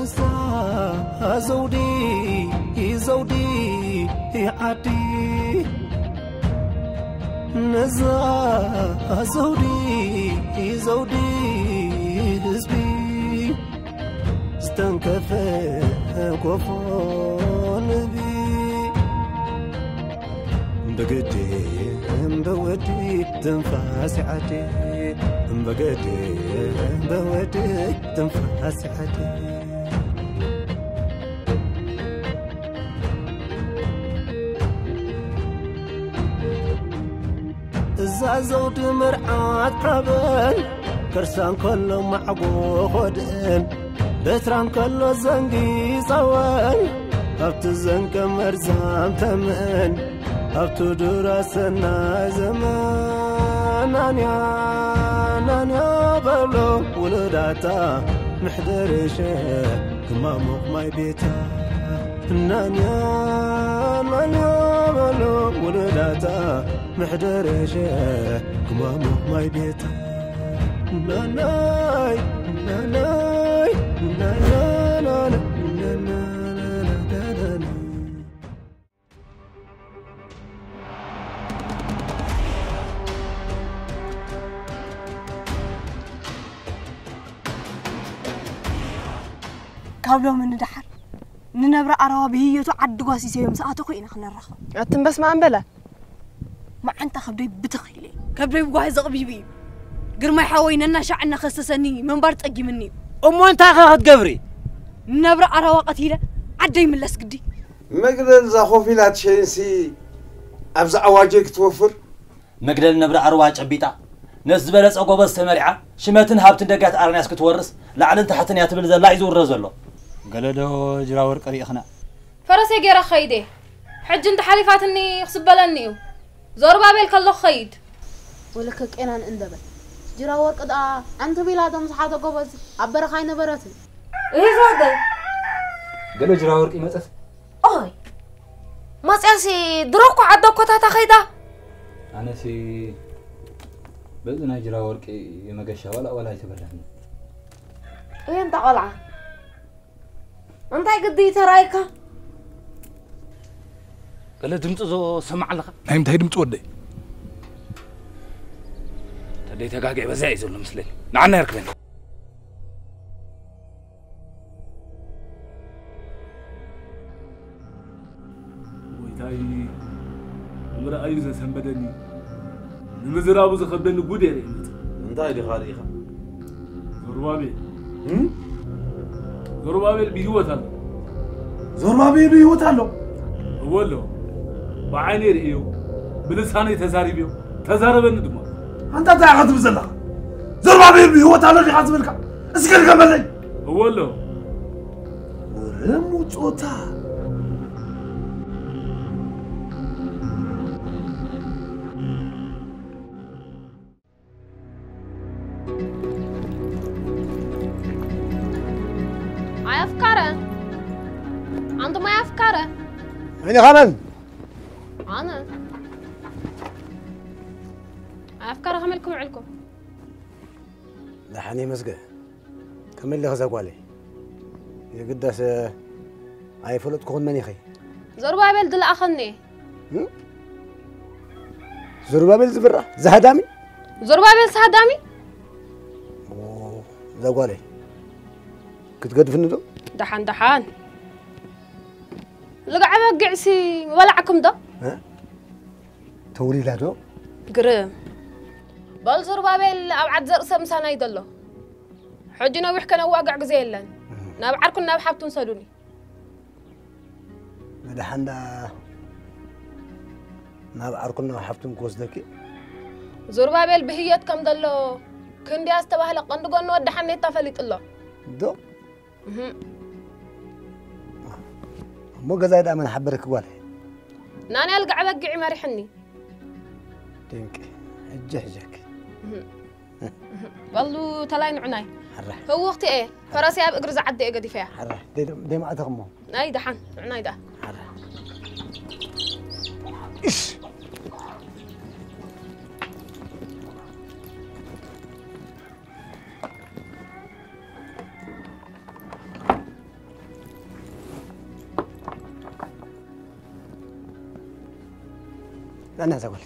እዛ ዘውዲ፣ ዘውዲ ዓዲ፣ ነዛ ዘውዲ፣ ዘውዲ ህዝቢ፣ ዝተንከፈ ኮፎ ንቢ። እምበገዴ እምበወዲ ትንፋስ ዓዲ፣ እምበገዴ እምበወዲ ትንፋስ ዓዲ። እዛ ዘውዲ መርዓት ሓበን፣ ከርሳ እንከሎ ማዕጎ ኾድእን፣ በትራ እንከሎ ዘንጊ ጸወን፣ ኣብቲ ዘንገ መርዛም ተመን፣ ኣብቲ ዱራ ሰናይ ዘመን። ናንያ፣ ናንያ በሎ ውሉዳታ፣ ምሕደርሸ ክማሙቕ ማይ ቤታ። ናንያ፣ ናንያ በሎ ውሉዳታ፣ ምሕደርሸ ክማሙቕ ማይ ቤታ። ናናይ፣ ናናይ፣ ናናይ፣ ናናይ፣ ናናይ፣ ናናይ። ካብ ሎሚ ንደሓር ንነብረ ኣረዋ ብህየቱ ዓዲ ጓሲሰዮም ሰኣተኹ ኢና ክነራኸብ። ኣትን በስመ ኣንበላ። መዓንታ ከብደይ ብትኽ ኢለ። ከብደይ ብጓሂ ዘቕቢቡ እዩ። ግርማይ ሓወይ ነናሻዕ እናኸሰሰኒ ምንባር ጸጊምኒ እዩ። እሞ እንታይ ኸ ክትገብሪ? ንነብረ ኣረዋ ቀቲለ ዓደይ ምለስ ግዲ። መግደል እዛ ኮፍ ኢላ ትሸይንሲ ኣብዚ ኣዋጀ ክትወፍር? መግደል ነብረ ኣርዋ ጨቢጣ፣ ነዚ ዝበለጸ ጎበዝ ተመሪዓ፣ ሽመትን ሃብትን ደጋት ኣርንያስ ክትወርስ፣ ላዕልን ታሕትን እያ ትብል ዘላ እዩ ዝውረ ዘሎ። ገለዶ ጅራ ወርቂ ርኢኽና። ፈረሰይ ገይረ ክኸይድ እየ። ሕጂ እንተሓሊፋትኒ ክስበለኒ እዩ። ዞርባቤል ከሎ ክኸይድ። ወለከ ቄናን እንደበል። ጅራ ወርቂ ደኣ ኣንተ ቢላ ዶ ምስ ሓደ ጎበዝ ኣብ በረኻ ኣይነበረትን? እሂ ዘወደ። ገለ ጅራ ወርቂ መጸት። ኦይ፣ መጽያሲ ድሮ እኮ ዓዲ ኣኮታታ ከይዳ። ኣነሲ በዚ ናይ ጅራ ወርቂ የመገሻ ዋላ ዋላ ኣይተበላኒ። እየ እንታ ቆልዓ። እንታይ ግዲ ተራይካ? ገለ ድምፂ ዞ ሰማዕ ኣለኻ? ናይ ምንታይ ድምፂ ወደይ? ተደይ ተጋግዕ በዚያ እዩ ዘሎ ምስለኒ። ንዓና የርክበኒ። ጎይታይ ንምርኣዩ ዘሰንበደኒ፣ ንምዝራቡ ዝኸብደኒ ጉድ እየ ርእየ መጽእ። እንታይ ዲኻ ርኢኻ? ዘሩባቤል። እም? ዘሩባቤል ብህይወት ኣሎ። ዘሩባቤል ብህይወት ኣሎ? እወ ኣሎ። ብዓይነይ ርእዮ፣ ብልሳነይ ተዛሪብዮ፣ ተዛረበኒ ድማ። ኣንታ እንታይ ኢኻ ትብል ዘለኻ? ዘሩባቤል ብህይወት ኣሎ ዲኻ ዝበልካ? እስከ ድገመለይ። እወ ኣሎ። ወረ ሙጾታ። ኣይ ኣፍካረ። ኣንቱም ኣይ ኣፍካረ። መን ኢኻ መን? ኣነ። ኣይ ኣፍካረ ከመይ ኢልኩም ውዕልኩም? ደሓን ይመስገን። ከመይ ኣለኺ እዛ ጓለይ? የግዳስ ኣይፈለጥኩኹን መን ኢኺ? ዘሩባቤል ዝለኣኸኒ። እም? ዘሩባቤል ዝብራ? ዝሃዳሚ? ዘሩባቤል ዝሃዳሚ? ኦ፣ እዛ ጓለይ ክትገድፍኒ ዶ? ደሓን ደሓን። ልግዐ በጊዕሲ ምበላዕኩም ዶ? እ? ተውሪዳ ዶ? ግርም። በል ዘሩባቤል ኣብ ዓድ ዘርእሰ ምሳና እዩ ዘሎ። ሕጂ ነዊሕ ከነዋግዕ ግዜ የለን። እህ። ናብ ዓርኩን ናብ ሓብቱን ሰዱኒ። መድሓን ደኣ ናብ ዓርኩን ናብ ሓብቱን ክወስደኪ። ዘሩባቤል ብህየት ከም ዘሎ ክንድያ ዝተባህለ ቀንዲ ጎኒ ወዲ ሓኔታ ፈሊጡ ኣሎ። ዶ? እህ። እሞ ገዛይ ደኣ መን ሓበረኪ ጓለይ? ናንያ ልግዐ በጊዕ መሪሕኒ። ድንቂ። ሕጂ ሕጀኪ። እህ። በሉ ተላይ ንዑናይ። ሓራ። ህውኽቲ እየ። ፈረሰይ ኣብ እግሪ ዝዓዲ እየ ገዲፈያ። ሓራ። ደይ-፣ ደይ ማዕተኽሞ። ናይ ደሓን ንዑናይ ደኣ። ሓራ። እሽ። ጠና ዘጎል።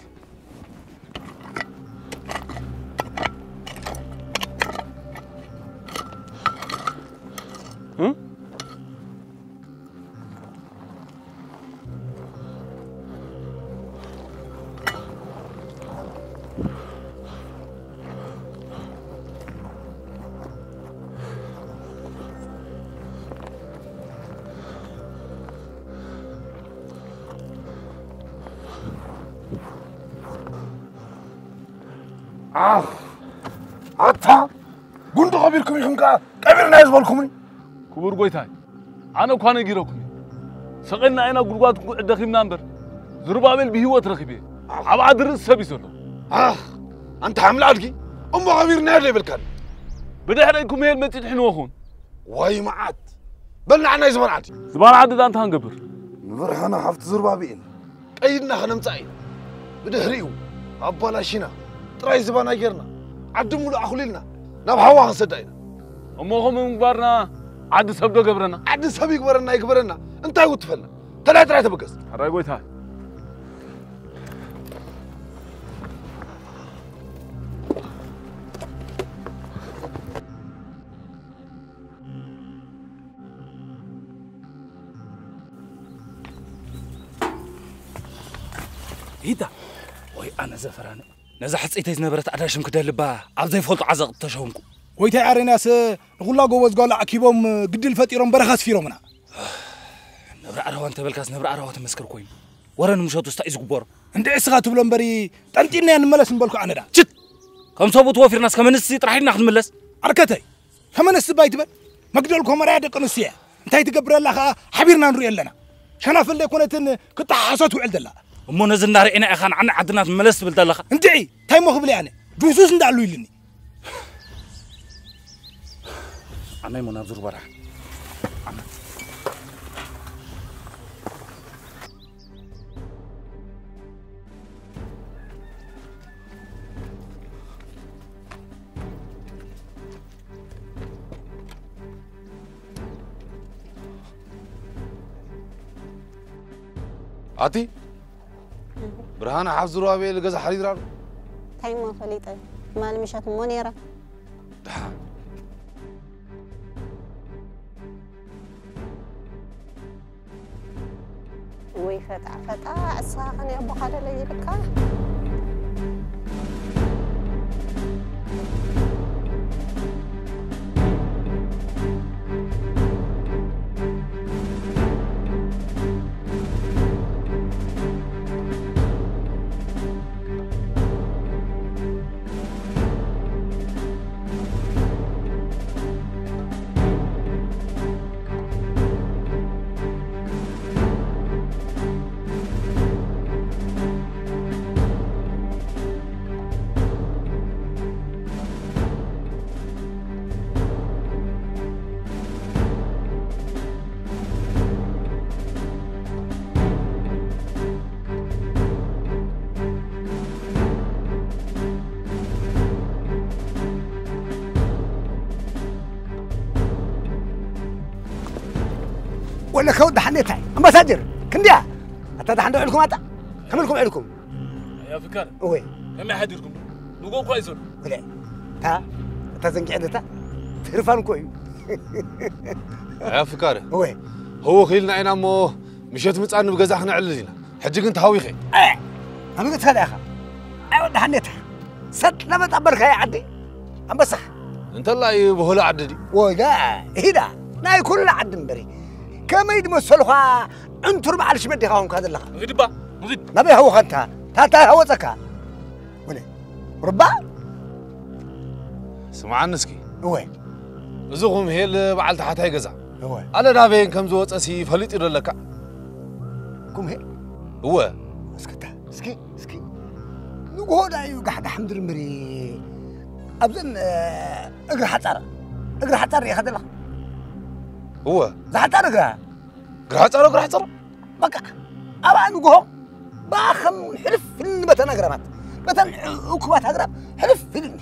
ኣታ ጉንዲ ኸቢርኩም ኢኹም ከኣ ቀቢርና እዩ ዝበልኩምኒ። ክቡር ጎይታይ፣ ኣነ እኳ ነጊረኩም እየ። ሰቐልና ኢና ጉድጓድ ክንጉዕድ ደኺምና እምበር፣ ዝሩባቤል ብህይወት ረኺበ። ኣብ ዓዲ ርእሲ ሰብ እዩ ዘሎ። ኣህ፣ ኣንታ ሓምላ ኣድጊ፣ እሞ ኸቢርና የለ ይብልካኒ። ብድሕረይ ኩምሄል መጺኡ ድሕንዎ ኹን። ዋይ መዓት። በል ንዓና እዩ ዝባን ዓዲ። ዝባን ዓዲ ዳንታ ክንገብር። ንብርሃነ ሓፍቲ ዝሩባቤል ቀይድና ከነምጽኣ ኢና። ብድሕሪኡ ኣባላሺና ጥራይ ዝባና ጌርና ዓዲ ሙሉእ ኣኹሊልና ናብ ሃዋ ክንሰዳ ኢና። እሞ ከምኡ ምግባርና ዓዲ ሰብ ዶ ገብረና? ዓዲ ሰብ ይግበረና ይግበረና እንታይ ውትፈልና? ተላይ ጥራይ ተበገስ። ሕራይ ጎይታ። ሂታ ወይ ኣነ ዘፈራነ ነዛ ሕጽይተይ ዝነበረት ኣዳሽም ክደልባ ኣብ ዘይፈልጡ ዓዘቕቲ ተሸውንኩ። ጎይታይ ኣሬናስ ንኹላ ጎበዝ ጓል ኣኪቦም ግድል ፈጢሮም በረኻ ኣስፊሮምና። ነብሪ ኣረዋ እንተበልካስ ነብሪ ኣረዋ ተመስክር ኮይኑ ወረ ንምሸቱ ስታይ ዝግበሮ። እንድዒ እስኻ ትብሎ እምበሪ ጠንጢንና ንመለስ ምበልኩ ኣነዳ። ችት! ከም ሰብኡት ወፊርናስ ከመንስቲ ጥራሕ ኢልና ክንምለስ። ኣርከተይ ከመንስቲ ባይ ትበል። መግደል ኮመራያ ደቂ ኣንስትዮ እያ። እንታይ ትገብረላ ኸኣ ሓቢርና ንሪኦ ኣለና። ሸናፍል ደይኮነትን ክተሓሓሶ ትውዕል ዘላ። እሞ ነዚ እናርኤና ኢኻ ንዓና ዓድና ትመለስ ትብል ዘለኻ? እንድዒ እንታይ እሞ ክብል እየ ኣነ? ዱሱስ እንዳኣሉ ኢልኒ። ኣነ እሞ ናብ ዙር በራሕ። ኣቲ ብርሃነ ሓፍ ዝሩባቤል ገዛ ሓሪድራ ኣሎ። እንታይ እሞ ፈሊጠ? ትማሊ ምሸት እሞ ነይራ። ደሓን። ወይ ፈጣ ፈጣ፣ እስኻ ኸነ ኣቦኻ ደለ ይብልካ። ወለከ ወዲ ሓኔታይ ኣምባሳጀር ክንድያ ኣታ ደሓን ዶ ዕልኩም ኣታ ከመልኩም ዕልኩም ኣያ ፍካር እወ ከመይ ሓዲርኩም ንጎ እኳ ይዘሉ ወለ እታ እታ ዘንጊዐ እታ ትህርፋን እኮ እዩ ኣያ ፍካር እወ ህወኽ ኢልና ኢና እሞ ምሸት ምጻን ብገዛ ክነዕልል ኢና ሕጂ ግን ተሃዊኸ ኣመገጽካ ዳኻ ኣይ ወዲ ሓኔታ ሰጥ ለመጥ ኣበልካዮ ዓዲ ኣንበሳ እንተላይ ብሆሎ ዓዲ ድዩ ወጋ ሂዳ ናይ ኩላ ዓዲ እምበሪ ከመይ ድመሰልኳ ዕንቱር በዓል ሽመት ዲኻ ኾንካ ዘለኻ ንግድባ ንግድ ናበይ ሃወኻንታ ታታ ሃወፀካ ወለ ሩባ ስምዓኒ እስኪ እወ እዚ ኹምሄል በዓል ተሓታይ ገዛ እወ ኣለ ናበይን ከም ዝወፀ ሲ ፈሊጡ ዶ ኣለካ ኩምሄል እወ እስክታ እስኪ እስኪ ንግሆ ዳ እዩ ጋሕጋሕ ምድሪ ምሪ ኣብዘን እግሪ ሓፃር እግሪ ሓፃር ሪኢኻ ዘለኻ እወ ዝሓፃር እግራ እግሪ ሓፃር እግሪ ሓፃር በቃ ኣብኣ ንግሆ ብኣኸም ሕልፍ ኢልኒ በተን ኣግራባት በተን እኩባት ኣግራብ ሕልፍ ኢልኒ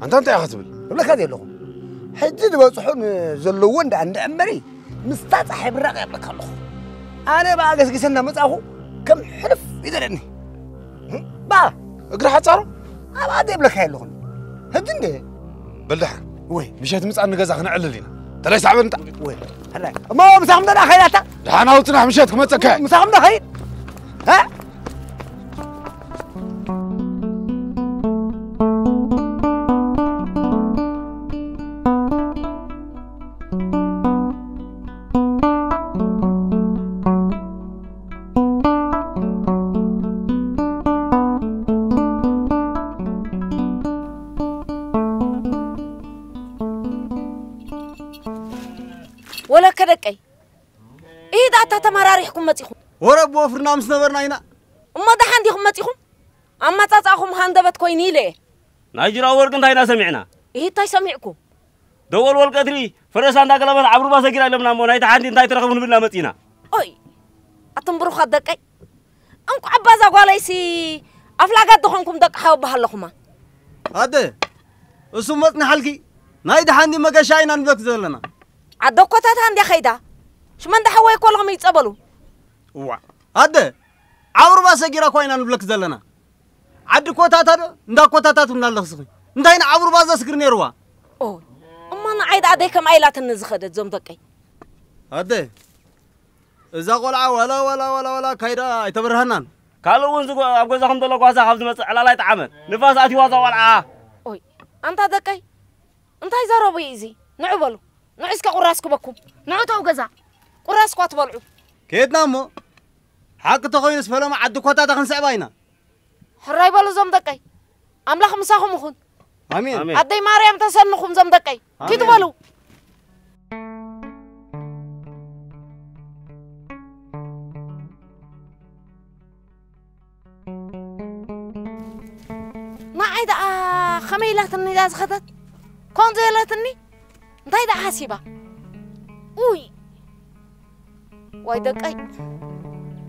ኣንታ እንታይ ኢኻ ትብል እብለካ ዘለኹ ሕጂ ዝበፅሑ ዘለዎ እንዳ እንድዕመሪ ምስታ ፀሓይ ብራቕ የብለካ ኣለኹ ኣነ ብኣገስጊሰ እናመፃኹ ከም ሕልፍ ይደለኒ። ባ እግሪ ሓጻሩ ኣብ ኣደ ይብለካ ኣለኹ። ሕጂ እንደ በልድሓን ወይ ምሸት ምጻን ንገዛ ክነዕልል ኢና። ተለይ ሳዕበን እንታ ወይ ሕራይ እሞ ምሳኹም ደና ኸይዳታ። ደሓን ኣውጽናሕ ምሸት ክመጸካ እየ። ምሳኹም ዶ ኸይድ? እ? ወለከ ደቀይ፣ ኢሂድ ኣታ ተመራሪሕኩም መጺኹም። ወረ ብወፍርና ምስ ነበርና ኢና። እሞ ደሓን ዲኹም መጺኹም? ኣመጻጽኣኹም ሃንደበት ኮይኑ ኢለ እየ። ናይ ጅራው ወርቂ እንታይ ኢና ሰሚዕና? ኢሂድ እንታይ ሰሚዕኩም? ደወል ወልቀትሪ ፈረሳ እንዳገለበና ዓብሩባ ሰጊራ ኣለምና እሞ ናይታ ሓንቲ እንታይ ትረኽቡ ንብልና መጺና። ኦይ፣ ኣቱም ብሩኻት ደቀይ፣ እንቋዕ ኣባዛ ጓለይሲ ኣፍላጋት ዝኾንኩም ደቂ ሓወቦ ኣለኹማ። ኣደ፣ እሱ መጽንሓልኪ ናይ ደሓን መገሻ ኢና ንብለክ ዘለና። ዓደ ኮታታ እንድያ ኸይዳ። ሽመን ደሓወይ እኮ ሎሚ ይጸበሉ። እዋ፣ ኣደ፣ ዓብሩባ ሰጊራ እኳ ኢና ንብለክ ዘለና። ዓዲ ኮታታ ዶ እንዳ ኮታታ ትብልና ኣለኽስኺ። እንታይ ንዓብሩባ ዘስግር ነይርዋ? ኦ፣ እሞ ንዓይ ደኣ ደይ ከምኣ ኢላትኒ ዝኸደት ዞም ደቀይ። ኣደ፣ እዛ ቆልዓ ዋላ ዋላ ዋላ ዋላ ካይዳ ኣይተበርሃናን። ካልእ እውን ዝጎ-፣ ኣብ ገዛኹም ዘሎ ጓሳ ካብ ዝመጽእ ዕላል ኣይጠዓመን። ንፋስ ኣትይዋ እዛ ቆልዓ። ኦይ፣ ኣንታ ደቀይ፣ እንታይ ዘረቡ እዩ እዚ? ንዑ በሉ። ንዑ እስከ ቁራስ ክበኩም። ንዑ ተው ገዛ። ቁራስ እኳ ትበልዑ። ከየድና እሞ፣ ሓቂ ተኾይኑስ ፈለማ ዓዲ ኮታታ ክንስዕባ ኢና። ሕራይ በሉ ዞም ደቀይ። ኣምላኽ ምሳኹም ይኹን። ኣሜን። ኣሜን። ኣደይ ማርያም ተሰንኹም ዞም ደቀይ። ኣሜን። ኪዱ በሉ። ንዓይ ደኣ ኸመይ ኢላትኒ እያ ዝኸደት? ከምዚ ኢላትኒ? እንታይ ደኣ ሓሲባ? ኡይ! ዋይ ደቀይ፣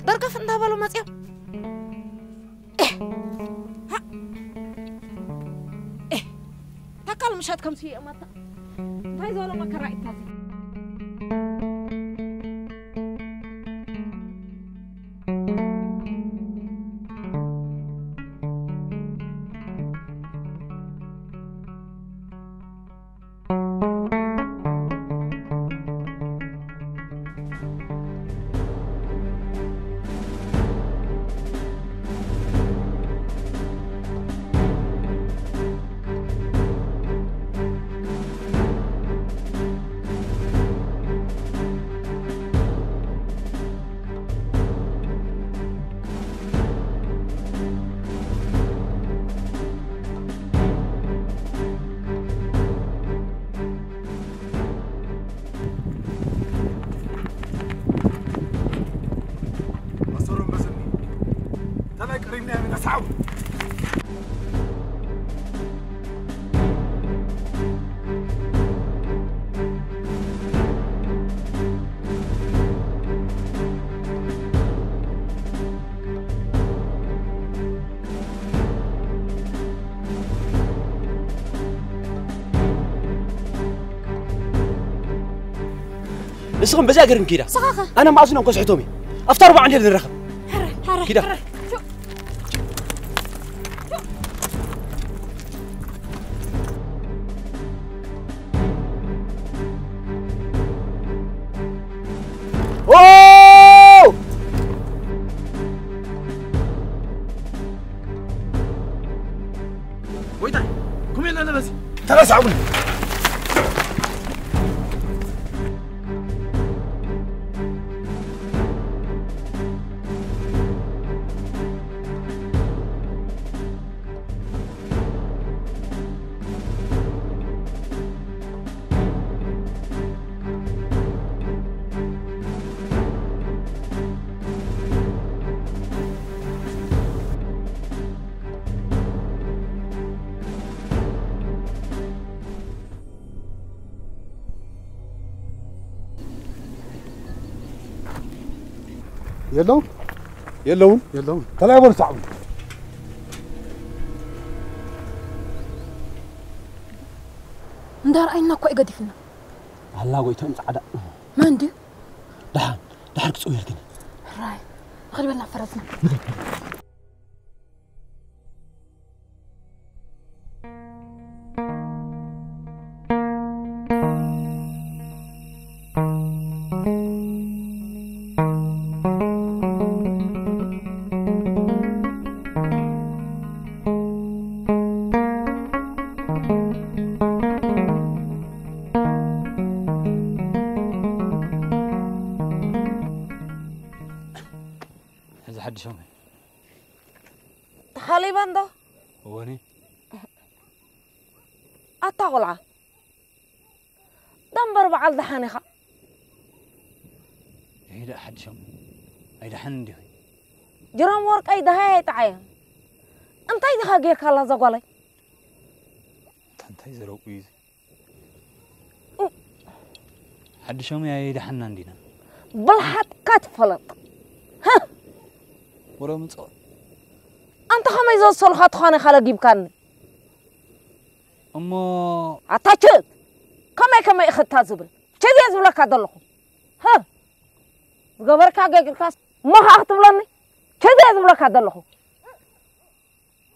ደርገፍ እንዳበሉ መጽዮም። ኤህ! ሃ! ኤህ! ተካል ምሸት ከም ስየማታ። እንታይ ዝበለ መከራ እዩ እዚ? መሰሎም በስኒ። ተላይ ቀሪብና ኢና፣ ሰዓቡ። ንስኹም በዚኣ ገርም ኪዳ። ንስኻ ኸ? ኣነ መኣዝኖም ከስሕቶም እየ። ኣብታ ኣርባዓ እንድየ ንራኸብ። ሕረ፣ ሕረ፣ ኪዳ። ሕረ። ኦ! ጎይታይ፣ ኩም የለን በዚ። ተነሳውን። የለውን? የለውን? የለውን። ተላይ በሉ፣ ሰዓቡ። እንዳርኣይና እኮ እዩ ገዲፍና። ኣላ ጎይቶም ጻዕዳ። መን ድዩ? ደሓን፣ ደሓን ክጽውየልክን። ሕራይ። ንኽድ በልና ፈረስና። እዚ ሓድሾም። ተኻሊባ እንዶ? እወኒ። ኣታ ቆልዓ። ደንበር በዓል ደሓን ኢኻ። ይሄ ደኣ ሓድሾም። ኣይደሓን እንዲሁ። ጅሮም ወርቀይ ደሃይ ኣይጠዓየ። እንታይ ዲኻ ጌርካላ እዛ ጓለይ? እንታይ እንታይ ዘረብኡ እዩ እዚ? ሓድሾም እያ ኣይደሓና እንዲና። ብልሓትካ ትፈለጥ። ሃ! ወረ ምጽኦ። ኣንተ ከመይ ዘወሰሉኻ ትኾነ ኢኻ ለጊብካኒ? እሞ ኣታ ችት! ከመይ ከመይ ኢኸታ ዝብል? ችት እየ ዝብለካ ዘለኹ። ሃ! ዝገበርካ ገግርካስ እሞ ኸኣ ክትብለኒ? ችት እየ ዝብለካ ዘለኹ።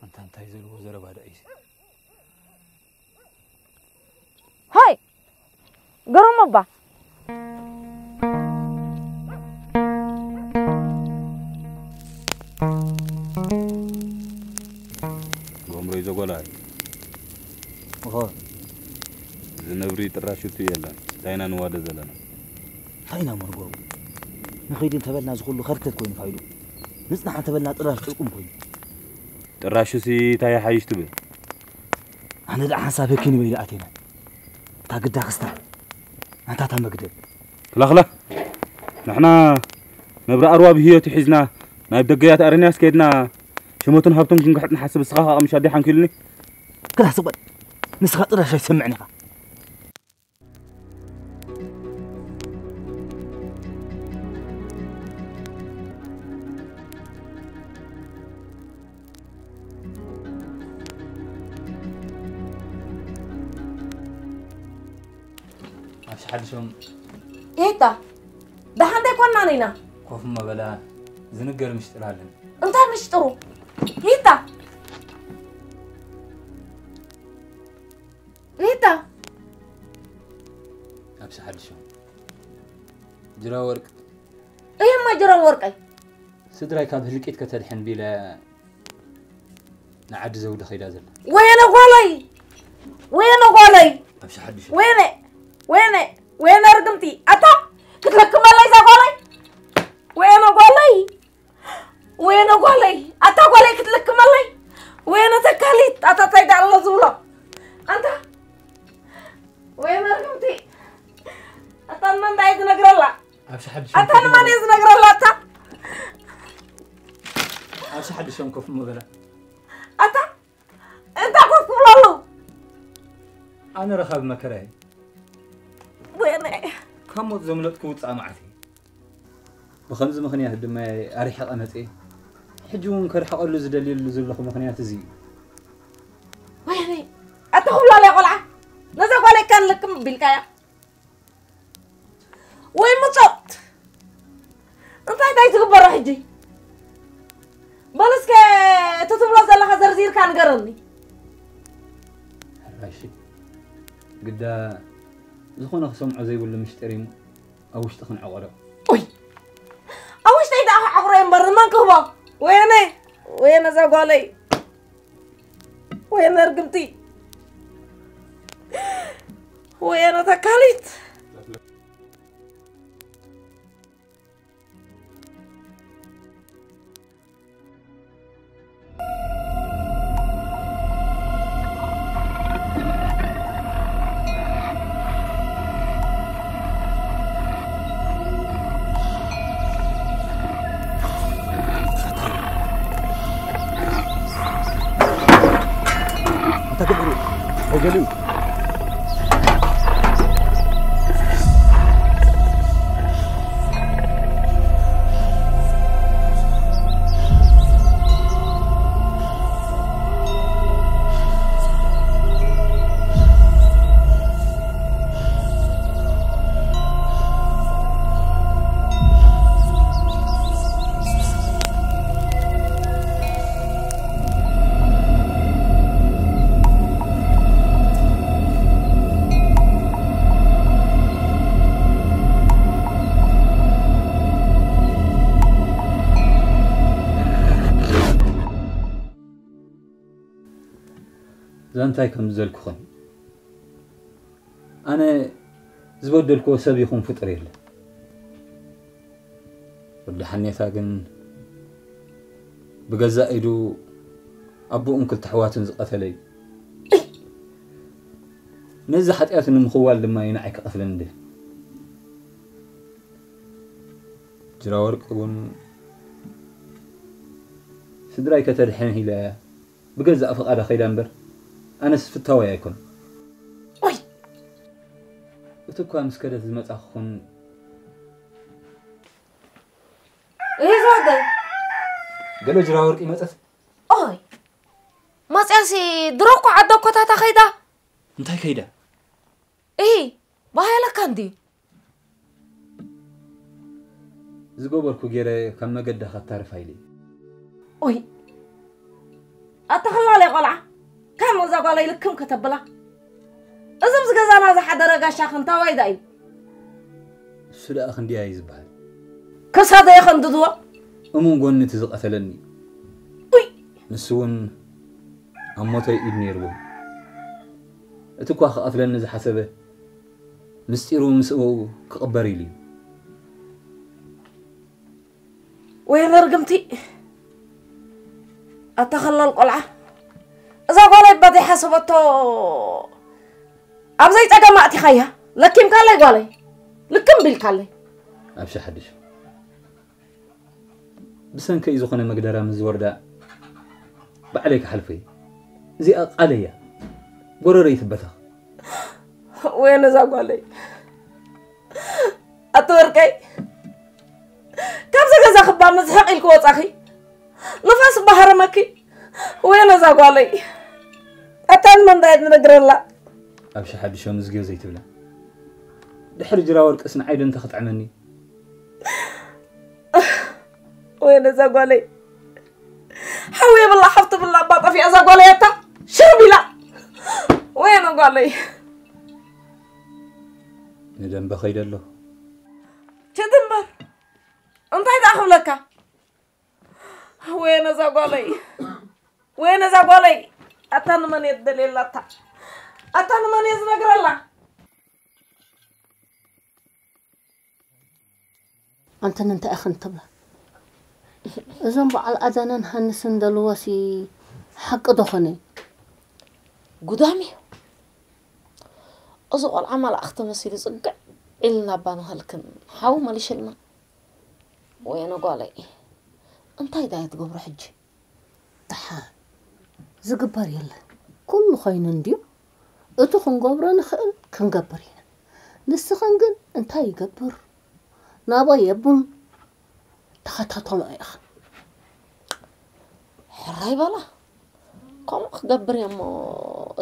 ኣንታ እንታይ ዘልዎ ዘረባ ደኣ እዩ እዚ? ሃይ! ገረሞ እባ። ጎምሮይ ዘጎላይ። ኦሆ። እዚ ነብሪ ጥራሹቱ የለን። እንታይ ኢና ንዋደ ዘለና? እንታይ ኢና መርጎም? ንኸይዲ እንተበልና ዝኹሉ ከርተት ኮይኑ ፋይዱ። ንጽናሕ እንተበልና ጥራሽ ጥርቁም ኮይኑ። ጥራሹሲ እንታይ ይሓይሽ ትብል? ኣነ ደኣ ሓንሳብ ህኪ ንበይ ደኣ ኣቴና። እታ ግዳ ክስታ። ኣንታ እታ መግደል። ክላ፣ ክላ። ንሕና ነብሪ ኣርዋ ብህይወቱ ሒዝና ናብ ደገያት ኣረንያስ ከይድና ሽመቱን ሃብቱን ክንግሕጥ ንሓስብ፣ እስኻ ኸኣ ቀምሽ ኣዴ ሓንኪሉኒ። ክላ ስቕ በል። ንስኻ ጥራሽ ኣይትሰምዕን ኢኻ። ኣብሽ ሓድሾም ኤታ፣ ደሓን ዶ ኣይኮንናን ኢና? ኮፍ እሞ በላ፣ ዝንገር ምሽጥር ኣለን። እንታይ ምሽጥሩ? ሪታ! ሪታ! ኣብሽ ሓድሾም። ጅራ ወርቅ። እየማ ጅራ ወርቀይ። ስድራይ ካብ ህልቂት ከተድሕን ቢለ ንዓዲ ዘውዲ ከይዳ ዘላ። ወየነ ጓለይ! ወየነ ጓለይ! ኣብሽ ሓድሾም። ወየነ! ወየነ! ወየነ ርግምቲ! ኣታ! ክትለክመለይ እዛ ጓለይ! ወየነ ጓለይ! ወየነ ጓለይ! ኣታ ጓለይ ክትልክመለይ! ወየነ ተካሊት! ኣታ ታይ ደኣ ኣሎ ዝብሎ? ኣንታ! ወየነ ርግምቲ! ኣታ ንመን ደኣ እየ ዝነግረላ? ኣብሽ ሓድሽ ኣታ ንመን እየ ዝነግረላ? ኣታ! ኣብሽ ሓድሽ ሸንኮፍ እሞ በላ። ኣታ! እንታይ ኮፍ ትብለሉ? ኣነ ረኻቢ መከራይ። ወይኔ። ካብ ሞት ዘምለጥኩ ውጻእ መዓት እየ። ብኸምዚ ምኽንያት ድማ ኣርሒቐ መጽየ። ሕጂ እውን ከርሕቐሉ ዝደልየሉ ዘለኹ ምኽንያት እዚ እዩ። ወይኔ። ኣታ ኹብላለይ ቆልዓ። ነዛ ጓለይ እካ ንልክም ቢልካያ። ወይ ምጾት! እንታይ እንታይ ትግበሮ ሕጂ? በል እስከ እቲ ትብሎ ዘለኻ ዘርዚርካ ንገረኒ። ሕራይ እሺ። ግዳ ዝኾነ ክሰምዖ ዘይብሉ ምሽጢር እዩ እሞ ኣብ ውሽጢ ክንዕቆሮ። ኡይ! ኣብ ውሽጠይ ደኣ ክዓቑሮ እየ እምበር ንመን ክህቦ? ወየነ! ወየነ እዛ ጓለይ! ወየነ ርግምቲ! ወየነ ተካሊት! ኣታ ገብሩ፣ ወገሉ። እንታይ ከም ዝበልኩኽን፣ ኣነ ዝበደልክዎ ሰብ ይኹን ፍጡር የለን። ወዲ ሓኔታ ግን ብገዛእ ኢዱ ኣቦኡን ክልተ ኣሕዋቱን ዝቐተለ እዩ። ነዚ ሓጢኣቱ ንምኽዋል ድማ እዩ ንዓይ ክቐትለኒ ድል። ጅራ ወርቂ እውን ስድራይ ከተድሕን ኢለ እያ ብገዛእ ፍቓዳ ከይዳ እምበር፣ ኣነስ ፍታወይ ኣይኮን። ኦይ! እቲ እኳ ምስ ከደት ዝመጻኹን እሂ ዝወደይ። ገለ ጅራ ወርቂ መጸት። ኦይ! መጽያሲ ድሮ እኮ ዓዲ ኣኮታታ ከይዳ። እንታይ ከይዳ? እሂ፣ ባሃለካ እንዲ። ዝገበርኩ ገይረ ካብ መገዳ ከታርፋ ኢለ። ኦይ! ኣታ ኸላለ ቆልዓ፣ ከም እዛ ጓለይ ልክም ከተብላ። እዚ ኣብዚ ገዛና ዝሓደረ ጋሻ ክንታዋይ ዳ እዩ? እሱ ደኣ ክንደያ እዩ ዝበሃል። ከሳደ የኸንድድዎ። እሙን ጎኒ እቲ ዝቐተለኒ። ኡይ! ንሱ እውን ኣብ ሞተይ ኢድ ነይርዎ። እቲ እኳ ክቐትለኒ ዝሓሰበ፣ ምስጢሩ ምስኡ ክቕበር ኢሉ እዩ። ወይ ርግምቲ። ኣታ ኸላል ቆልዓ። እዛ ጓለይ በዚ ሓሰበቶ ኣብ ዘይጸገም ኣእቲኻያ። ለኪምካለይ ጓለይ። ልክም ቢልካለይ። ኣብ ሸሓድሽ። ብሰንከይ ዝኾነ መግደራ ምስ ዝወርዳ ባዕለይ ክሓልፎ እየ። እዚኣ ቃለይ እያ። ጎረረይ ትበተኽ። ወይ ነዛ ጓለይ። ኣቲ ወርቀይ። ካብዚ ገዛ ክባ ምዝሕቕ ኢልክ ወጻኺ። ንፋስ ባሃረመኪ። ወይ ነዛ ጓለይ። ኣታ ንመን ዳየት ንነግረላ? ኣብ ሸሓድሾ ምዝግዮ ዘይትብላ። ድሕሪ ጅራ ወርቅስ ንዓይ ዶ እንተ ክትዕመኒ? ወይ ነዛ ጓለይ። ሓው የብላ ሓፍቲ ብላ እባ ጠፊኣ እዛ ጓለይ ኣታ። ሽርብ ኢላ። ወይ ነዛ ጓለይ። ንደንበ ከይደ ኣለኹ። ችድ እምበር። እንታይ ደኣ ክብለካ? ወይ ነዛ ጓለይ። ወይ ነዛ ጓለይ። ኣታ ንመን እየ ትደልየላ ኣታ? ኣታ ንመን እየ ዝነግረላ? ኣንተን እንታይ ኢኽን ትብላ? እዞም በዓል ኣዳነን ሃንስን ደልዎሲ ሓቂ ዶ ኾነ? ጉዳም እዩ። እዚ ቆልዓ መላእኽቲ መሲሉ ጽግዕ ኢልና ኣባ ንኸልክን ሓው መሊሽልና። ወየነ ጓለይ፣ እንታይ ዳየ ትገብሮ ሕጂ? ደሓን ዝግበር የለን። ኩሉ ኮይኑ እንድዩ። እቲ ክንገብሮ ንኽእል ክንገብር ኢና። ንስኽን ግን እንታይ ይገብር? ናበይ የቡን? ተኸታተሎ ኢኻ። ሕራይ በላ። ከምኡ ክገብር እየ እሞ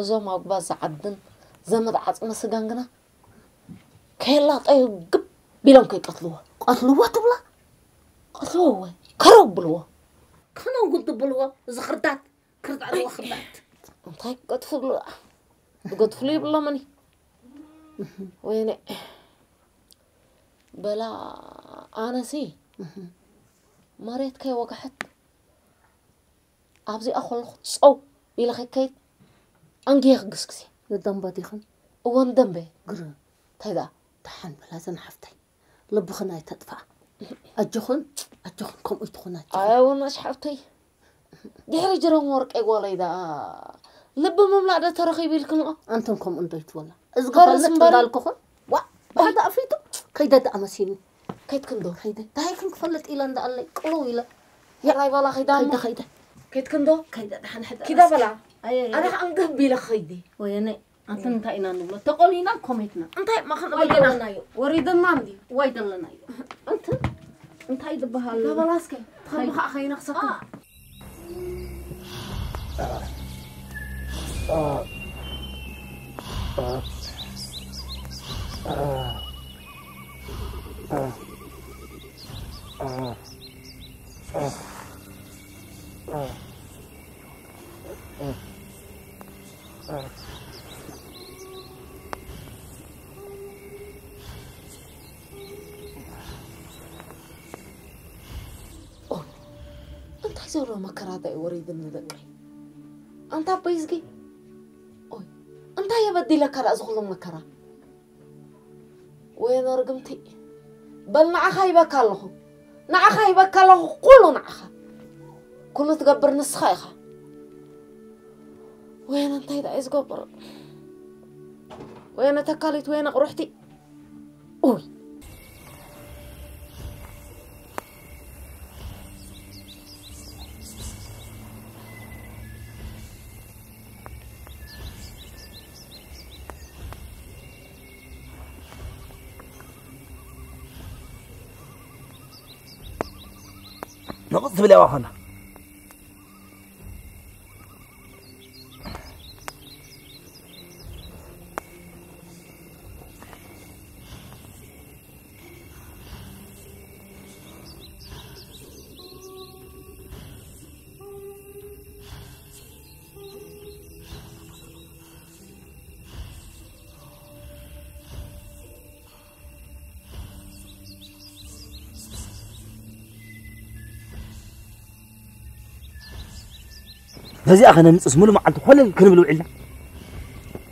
እዞም ኣጉባዝ ዓድን ዘመድ ዓጽመ ስጋን ግና ከየላጠዩ ግብ ኢሎም ከይቀትልዎ። ቀትልዎ ትብላ? ቀትልዎ እወ። ከረው ብልዎ። ከነው ግብ ትብልዎ። እዚ ክርዳት። ክርዳት ኣለዎ ክርዳት። እንታይ ክገድፍሉ? ክገድፍሉ ይብሎምን እዩ። ወይኔ። በላ ኣነሲ መሬት ከይወግሐት ኣብዚኣ ከለኹ ጸው ኢለ ከይከይድ ኣንጊየ ክግስግስ እየ። ንደንበ ዲኽን? እወ ንደንበ። ግርም። እንታይ ደኣ? ደሓን በላ ዘን ሓፍተይ። ልብኽን ኣይተጥፍኣ። ኣጆኽን፣ ኣጆኽን ከምኡ ኣይትኹን ኣጆኽን። ኣይ ኣወናሽ ሓፍተይ። ድሕሪ ጅሮም ወርቀይ ጓለይ ደኣ ልቢ ምምላእ ዶ ተረኺቡ ኢልክንኦ? ኣንተን ከምኡ እንዶ ይትበላ። እዚ ፋርስ ክፈልጥ እምበር። እንዳልኩኽን፣ ዋ፣ ብሓደ ኣፍሊጡ፣ ከይደ ደኣ መሲኒ። ከይትክን ዶ? ከይደ። እንታይ ክን ክፈልጥ ኢለ እንዳኣለይ፣ ቅልው ኢለ። ሕራይ በላ ኸይዳ እሞ። ከይደ፣ ከይደ። ከይትክን ዶ? ከይደ፣ ደሓን ሕደ ኪዳ ራስ። በላ። ኣየ፣ ኣየ። ኣነ ኸኣ እንግህ ቢለ ኸይዲ። ወየነይ፣ ኣንተ እንታይ ኢና ንብሎ? ተቆሊና ኮሜትና። እንታይ እማ ክንብል ኢና? ወይደለናዮ፣ ወሪድና እንዲ። ወይደለናዮ። ኣንተ እንታይ ዝበሃል? ኪዳ በላ እስከ። ትኸዱ ኸኣ ኸይነኽሰኩም። ኦይ፣ እንታይ ዘሎ መከራ ዳይ ወሪድኒ ደቀይ? ኣንታ ኣቦይ ዝጊ፣ ዲለካ ደኣ ዝኹሉ መከራ። ወየነ ርግምቲ። በል ንዓኻ ይበካ ኣለኹ። ንዓኻ ይበካ ኣለኹ፣ ኩሉ ንዓኻ። ኩሉ ትገብር ንስኻ ኢኻ። ወየነ እንታይ ደኣ እዩ ዝገብር? ወየነ ተካሊት፣ ወየነ ቁርሕቲ። ኡይ። ንቕጽ ትብል ያዋ ኾና። ነዚኣ ከነምፅስ ሙሉ መዓልቲ ኮለል ክንብል ውዒልና።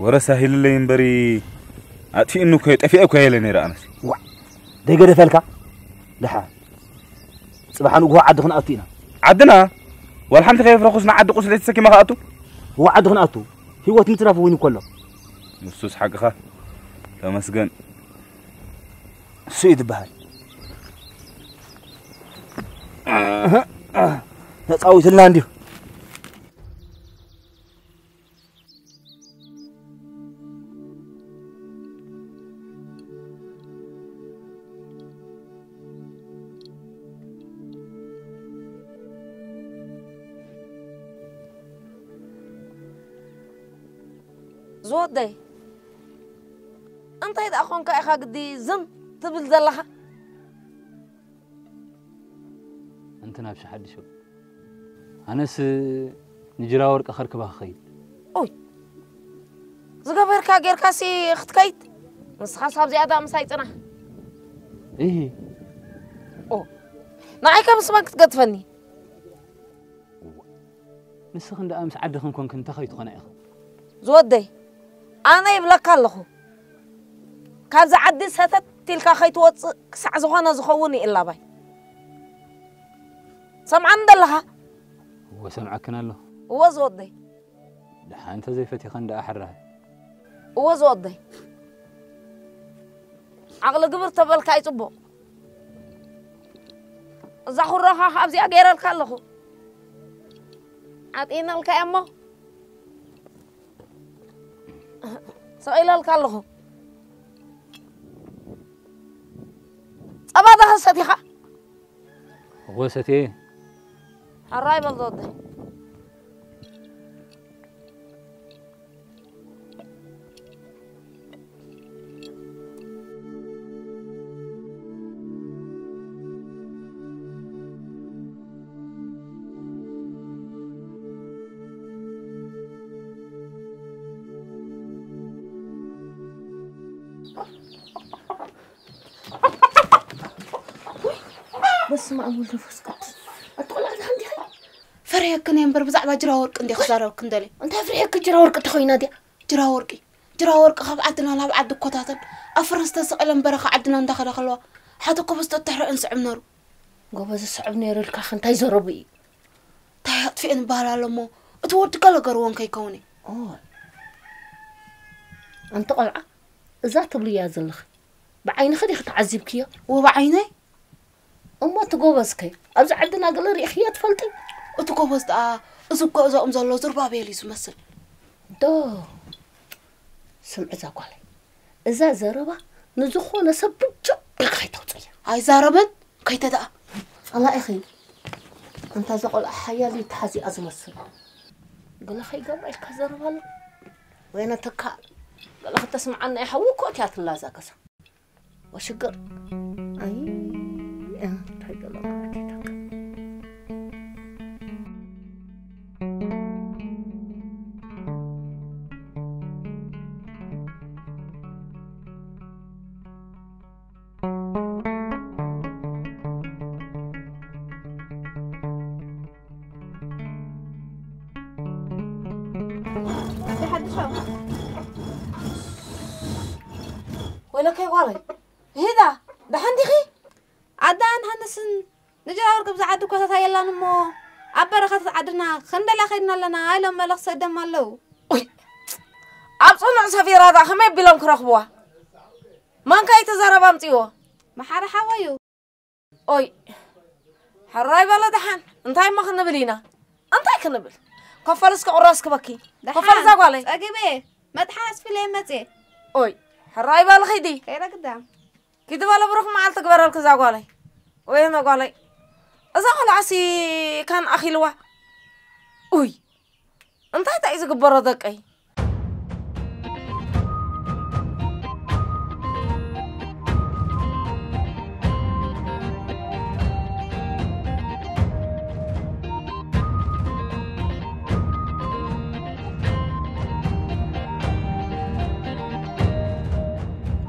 ወረ ሳሂልለይ እምበሪ ኣጥፊእኒ እኮ ጠፊአ እኮ የለ ነይረ ኣነስ። ዋ፣ ደይገደፈልካ? ደሓ፣ ፅባሕ ንግሆ ዓዲ ክንኣቱ ኢና። ዓድና? ዋላ ሓንቲ ከየፍረኹስ ንዓዲ ቁስሊ ተሰኪማ ክኣቱ? እዋ፣ ዓዲ ክንኣቱ። ህይወት ምትራፍ እውን እኮ ኣሎ። ንሱስ ሓቅኻ። ተመስገን። እሱ እዩ ዝበሃል። ተፃዊትልና እንዲሁ። ዝወደይ፣ እንታይ ደኣ ኾንካ ኢኻ ግዲ ዝም ትብል ዘለኻ? እንትን ኣብ ሸሓድሾ። ኣነስ ንጅራ ወርቂ ከርክባ ክኸይድ። ኡይ፣ ዝገበርካ ጌርካሲ ክትከይድ? ንስኻስ ኣብዚኣ ደኣ ምሳይ ጽናሕ። እሂ። ኦ፣ ንዓይ ከ ምስ መን ክትገጥፈኒ? ንስኽን ደኣ ምስ ዓድኽን ኮንክን እንታይ ከይትኾና ኢኽን? ዝወደይ፣ ኣነ ይብለካ ኣለኹ። ካብዚ ዓዲ ሰተት ኢልካ ከይትወጽእ ክሳዕ ዝኾነ ዝኸውን ይእላባይ። ሰምዓኒ ደለኻ? እወ፣ ሰምዓክን ኣለኹ። እወ ዝወደይ። ደሓን እንተዘይፈቲኸን ደኣ ሕራይ። እወ ዝወደይ። ዓቕሊ ግብር ተበልካ እዩ ጽቡቕ። እዛ ኩሮኻ ካብዚኣ ገይረልካ ኣለኹ። ዓጢነልካ እየ እሞ ስቕ ኢለልካ ኣለኹ። ጸባ ዶ ሰቲኻ? እወ ሰትየ። ሕራይ በል ዝወደይ። በስመ ኣብ ወወልድ ወመንፈስ ቅዱስ። ኣቲ ቆልዓ ደሓን ዲኺ? ፈሪሀክን እየ እምበር ብዛዕባ ጅራ ወርቂ እንድየ ክዛረበክን ደልየ። እንታይ ፍሪሐኪ? ጅራ ወርቂ ተኾይና ድያ? ጅራ ወርቂ፣ ጅራ ወርቂ ካብ ዓድና ናብ ዓዲ እኮታተን ኣብ ፈረስ ተሰቒለን በረኻ ዓድና እንዳኸዳ ከለዋ ሓደ ኮበዝ ተትሕረአን ስዕብ ነሩ። ጎበዝ ስዕብ ነይሩ ኢልካ ከ እንታይ ዘረቡ እዩ? እንታይ ኣጥፊአን ይበሃል ኣሎ እሞ እቲ ወዲ ገለ ገርዎን ከይከውን እዩ። ኦ። ኣንቲ ቆልዓ፣ እዛ ትብልያ ዘለኺ ብዓይንኺ ዲኺ ተዓዚብክዮ? እወ ብዓይነይ። እሞ እቲ ጎበዝ ከ ኣብዚ ዓድና ገለ ርኢኽዮ ትፈልጢ? እቲ ጎበዝ ደኣ እዚ እኮ እዞኦም ዘሎ ዙርባቤል እዩ ዝመስል። ዶ ስምዒ እዛ ጓለይ፣ እዛ ዘረባ ንዝኾነ ሰብ ብጭቕ ኢልካ ከይተውፅእያ። ኣይዛረብን ከይተ ደኣ። ጸላኢኺ እንታ እዛ ቆልዓ ሓያል እዩ ተሓዚኣ ዝመስል። ገለ ከይገብራ ኢልካ ዘረባ ኣሎ። ወይነ ተካ ገለ ከተስምዓና እያ ሓዊ እኮ እቲኣትላ እዛ ገዛ። ወሽግር። ኣይ፣ እንታይ ገለ ማለት እዩ ተካ። ለከይ ጓለይ፣ ሂዳ፣ ደሓን ዲኺ? ኣዳን ሃንስን ንጅራ ወርቂ ብዛ ዓዲ እኳ ተታየላን እሞ፣ ኣብ በረኸት ዓድና ክንደላ ከይድና ኣለና ኢሎም መልእኽቲ ሰደም ኣለዉ። ኡይ፣ ኣብ ጽኑዕ ሰፊራ ደኣ ከመይ ኣቢሎም ክረኽብዋ? መን ከ እቲ ዘረባ ኣምጺእዎ? መሓሪ ሓወዩ። ኦይ፣ ሕራይ በለ ደሓን። እንታይ እሞ ክንብል ኢና? እንታይ ክንብል? ኮፈል እስከ ቁራስ ክበኪ። ደሓን። ኮፈል እዛ ጓለይ። ጸጊበ። መጥሓስ ፍለ መጽኤ። ኦይ፣ ሕራይ በለ ኺዲ። ከይደ ግዳ። ኪዲ በለ ብሩኽ መዓልቲ ግበረልኪ እዛ ጓለይ። ወይ እነ ጓለይ። እዛ ቆልዓሲ ካን ኣኺልዋ። ኡይ፣ እንታይ እንታይ እዩ ዝግበሮ ደቀይ?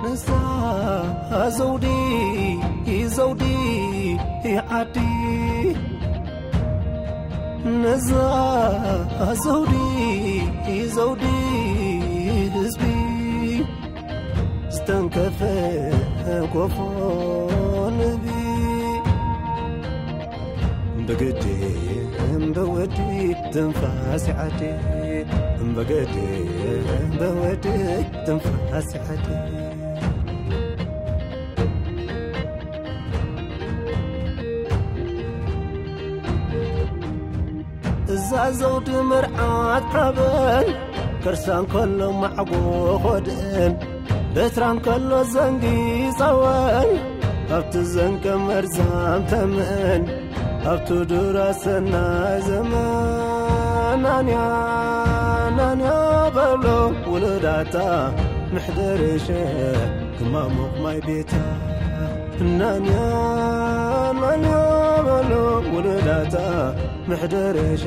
ነዛ ዘውዲ ዘውዲ ዓዲ፣ ነዛ ዘውዲ ዘውዲ ህዝቢ፣ ዝተንከፈ ኮፎ ንቢ። ብግዲ እምበወዲ ትንፋስ ዓዲ፣ ብግዲ እምበወዲ ትንፋስ ዓዲ። እዛ ዘውዲ መርዓት ሓበን፣ ከርሳ እንከሎ ማዕጎ ኾድእን፣ በትራ እንከሎ ዘንጊ ጸወን፣ ኣብቲ ዘንቀ መርዛም ተመን፣ ኣብቲ ዱራ ሰናይ ዘመን። ናንያ፣ ናንያ በሎ ውሉዳታ፣ ምሕደርሸ ክማሙቕ ማይ ቤታ። ናንያ፣ ናንያ በሎ ውሉዳታ፣ ምሕደርሸ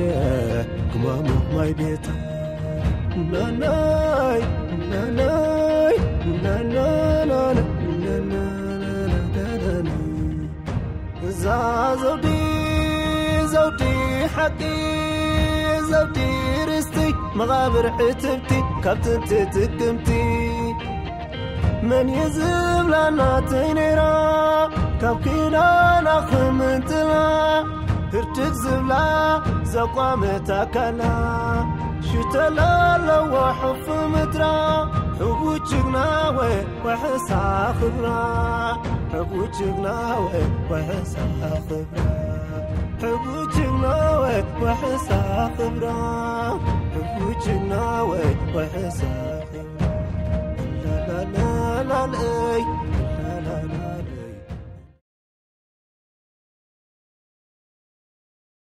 ክማሙቕ ማይ ቤታ። ናናይ፣ ናናይ፣ ናናናና፣ ናናናና። እዛ ዘውዲ፣ ዘውዲ ሓቂ፣ ዘውዲ ርስቲ፣ መቓብር ዕትብቲ፣ ካብ ጥንቲ ጥቅምቲ። መን እዩ ዝብላ ናተይ ነይራ፣ ካብ ኪዳና ክምንጥላ፣ ህርድግ ዝብላ ዘቋመት ኣካላ፣ ሽተላ ኣለዋ ሕፉ ምድራ፣ ሕቡ ጅግና ወይ ወሕሳ ክብራ፣ ሕቡ ጅግና ወይ ወሕሳ ክብራ፣ ሕቡ ጅግና ወይ ወሕሳ ክብራ፣ ሕቡ ጅግና ወይ ወሕሳ ክብራ። ላላላላለይ